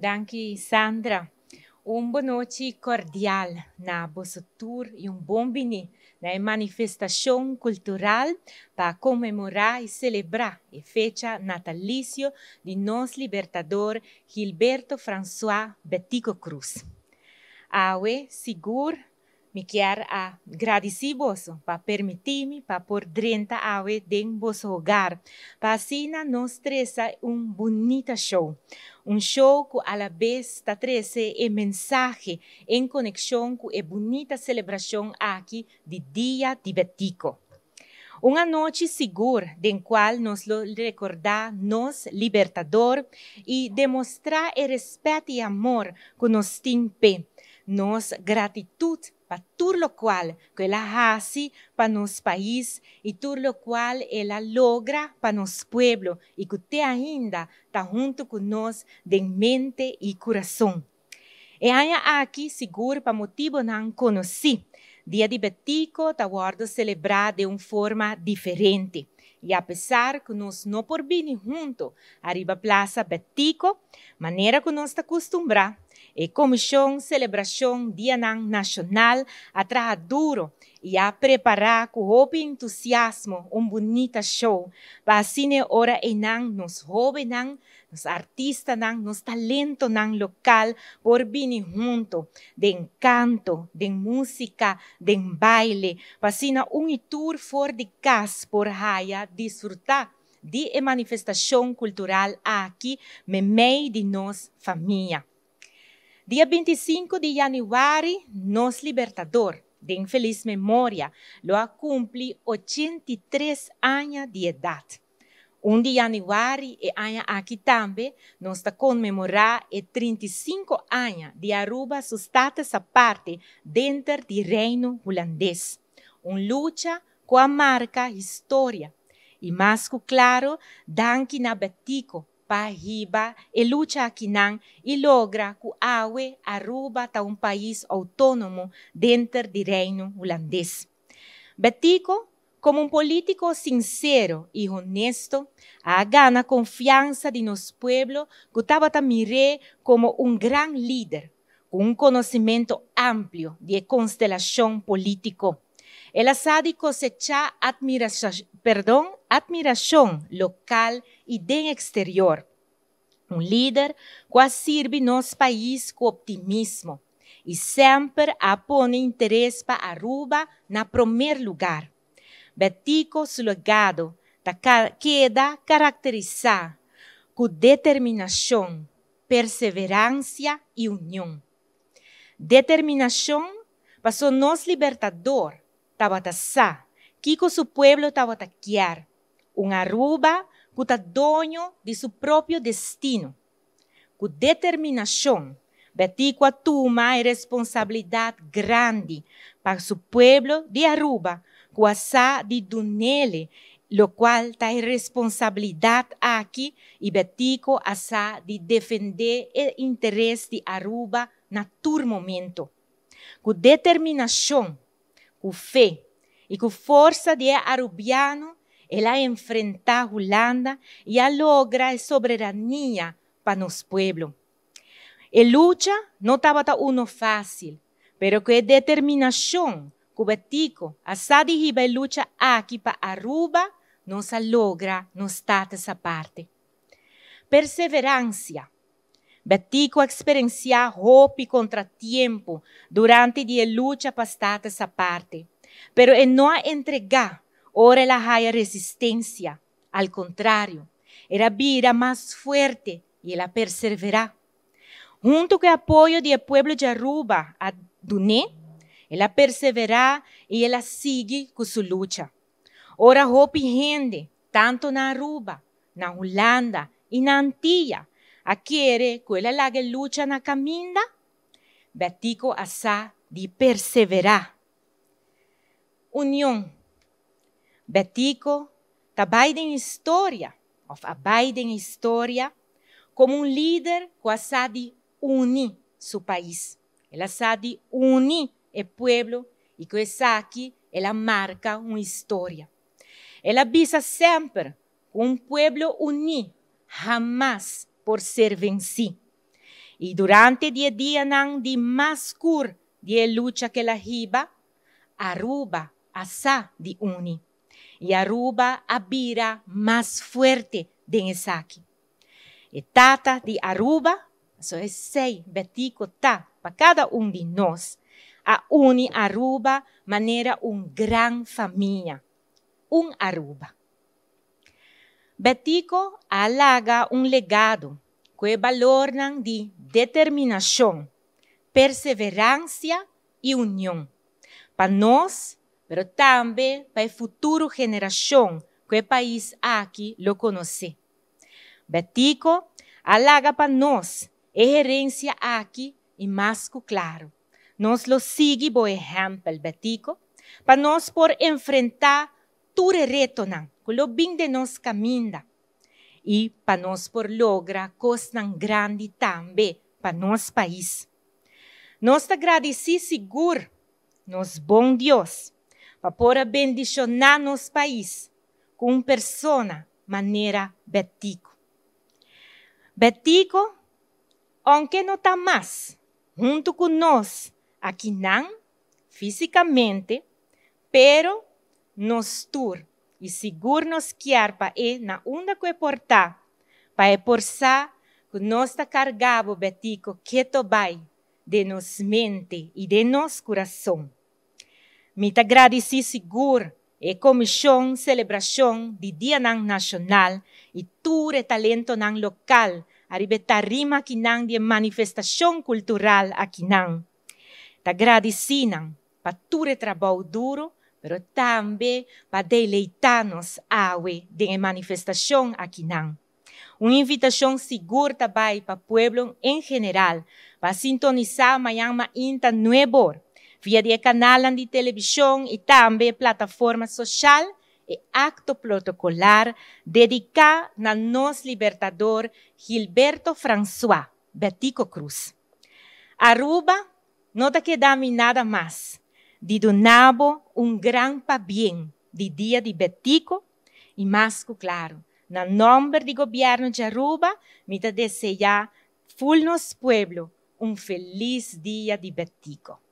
Danki, Sandra. Un bon nochi kordial na boso tur i un bon bini na e manifestashon kultural pa konmemorá i selebrá e fecha natalisio di nos libertador Gilberto François Betico Croes. Awe, sigur, mi kier a gradisí boso pa permití mi pa por drenta awe den boso hogar, pa asina nos trese un bunita show. Un show ku a la bes ta trese e mensahe en konekshon ku e bunita selebrashon aki di Dia di Betico. Un anochi sigur den kual nos lo rekordá nos libertador i demostrá e rèspèt i amor ku nos tin p'e, nos gratitut pa tur lokual ku el a hasi pa nos pais i tur lokual el a logra pa nos pueblo i ku te ainda ta huntu ku nos den mente i kurason. E aña aki sigur pa motibonan konosí, Dia di Betico ta wòrdu selebrá den un forma diferente. I apesar ku nos no por bini huntu ariba Plaza Betico, manera ku nos ta kustumbrá, e Komishon Selebrashon Dianan Nashonal a traha duru i a prepará ku hopi entusiasmo un bunita show pa asina e ora einan nos hóbennan, nos artistanan, nos talentonan lokal por bini huntu den kanto, den músika, den baile, pa asina un i tur for di kas por haya disfrutá di e manifestashon kultural aki meimei di nos famia. Dia 25 di yanüari, nos libertador, den felis memoria, lo a kumpli 83 aña di edat. 1 di yanüari e aña aki tambe nos ta konmemorá e 35 aña di Aruba su status aparte denter di Reino Hulandes. Un lucha ku a marka historia. I mas ku klaro, danki na Betico pa hiba e lucha akinan i logra ku awe Aruba ta un pais outónomo denter di Reino Hulandes. Betico, komo un polítiko sinsero i honesto, a gana konfiansa di nos pueblo ku tabata mir'é komo un gran lider ku un konosementu amplio di e konstelashon polítiko. El a sa di kosechá perdon, atmirashon lokal i den eksterior. Un lider ku a sirbi nos pais ku optimismo i semper a pone interes pa Aruba na promé lugá. Betico su legado ta keda karakterisá ku determinashon, perseveransia i union. Determinashon pasobra nos libertador tabata sa kiko su pueblo tabata kier, un Aruba ku ta doño di su propio destino. Ku determinashon, Betico a tuma e responsabilidat grandi pa su pueblo di Aruba, ku a sa di dun'é lokual ta e responsabilidat aki i Betico a sa di defendé e interes di Aruba na tur momento. Ku determinashon, ku fe i ku forsa di arubiano, el a enfrentá Hulanda i a logra e soberania pa nos pueblo. E lucha no tabata uno fásil, pero ku e determinashon ku Betico a sa di hiba e lucha aki pa Aruba, nos a logra nos status aparte. Perseveransia. Betico a eksperensiá hopi kontratiempo durante di e lucha pa status aparte, pero e no a entregá ora el a haya resistensia. Al kontrario, el a bira mas fuerte i el a perseverá. Huntu ku e apoyo di e pueblo di Aruba a dun'é, el a perseverá i el a sigui ku su lucha. Ora hopi hende, tantu na Aruba, na Hulanda i na Antia, a kere ku el a laga e lucha na kaminda, Betico a sa di perseverá. Union. Betico ta bai den historia, òf a bai den historia, komo un lider ku a sa di uni su pais. El a sa di uni e pueblo i ku esaki el a marka un historia. El a bisa semper ku un pueblo uní hamas por ser vensí. I durante di e dianan di mas skur di e lucha ku el a hiba, Aruba a sa di uni. I Aruba a bira mas fuerte den esaki. E tata di Aruba, so esei Betico ta pa kada un di nos, a uni Aruba manera un gran famia. Un Aruba. Betico a laga un legado ku e balornan di determinashon, perseveransia i union. Pa nos, pero tambe pa e futuro generashon ku e pais aki lo konosé. Betico a laga pa nos e herensia aki i mas ku klaro. Nos lo sigui bo ehèmpel, Betico, pa nos por enfrentá tur e retonan ku lo bin den nos kaminda i pa nos por logra kosnan grandi tambe pa nos pais. Nos ta gradisí sigur nos bon Dios pa por a bendishoná nos pais ku un persona manera Betico. Betico, ounke no ta mas huntu ku nos akinan físikamente, pero nos tur i sigur nos kier pa e na unda ku e por ta, pa e por sa ku nos ta karga bo, Betico, keto bai den nos mente i den nos kurason. Mi ta gradisí sigur e Komishon Selebrashon di Dianan Nashonal i tur e talentonan lokal ariba e tarima akinan di e manifestashon kultural akinan. Ta gradisí nan pa tur e trabou duru, pero tambe pa deleitá nos awe den e manifestashon akinan. Un invitashon sigur ta bai pa pueblo en general pa sintonisá mañan mainta nueb'or via di e kanalnan di televishon i tambe e plataforma soshal e akto protokolar dediká na nos libertador Gilberto Francois Betico Croes. Aruba, no ta keda mi nada mas di duna bo un gran pabien di Dia di Betico i mas ku klaro, na nòmber di Gobièrnu di Aruba mi ta deseá ful nos pueblo un felis Dia di Betico.